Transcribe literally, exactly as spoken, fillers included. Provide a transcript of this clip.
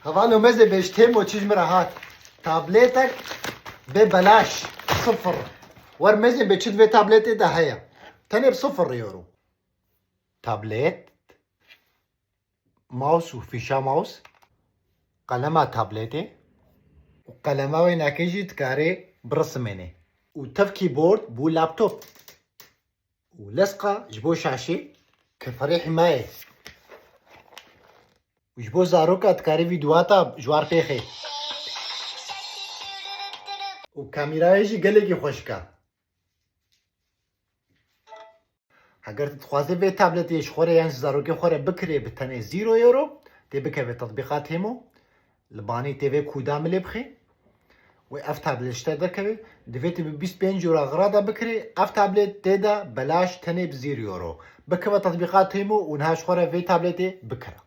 Hevalno, mezin bê ji Temo çi ji min re hat. Tabletek bê belaş, sifir. Wer mezin bê çi di vê tabletê de heye. Tenê bi sifir euro. Tablet, mouse û fîşa mouse, qelema tabletê û qelema wênekê jî dikarê birisimênê. Û tev keyboard bû laptop. Û lesqa ji bo şaşê, keferê hîmayê. Û ji bo zaroka dikarî vîdyoata ji war pêxê. Û kamîrayê jî gelekî xweşik e. Heger tu dixwazî vê tabletê ji xwe re yan ji zarokê xwe re bikirê bi tenê zero euro, tê bikeve tetbîqa Temo, li banî tê vê kûda milê bixê. Wê ev tablet ji te derkeve, divê tu bi bîst pênc euro xirata bikirê, ev tablet tê de belaş tenê bi zero euro. Bikeve tetbîqa Temo û niha ji xwe re vê tabletê bikire.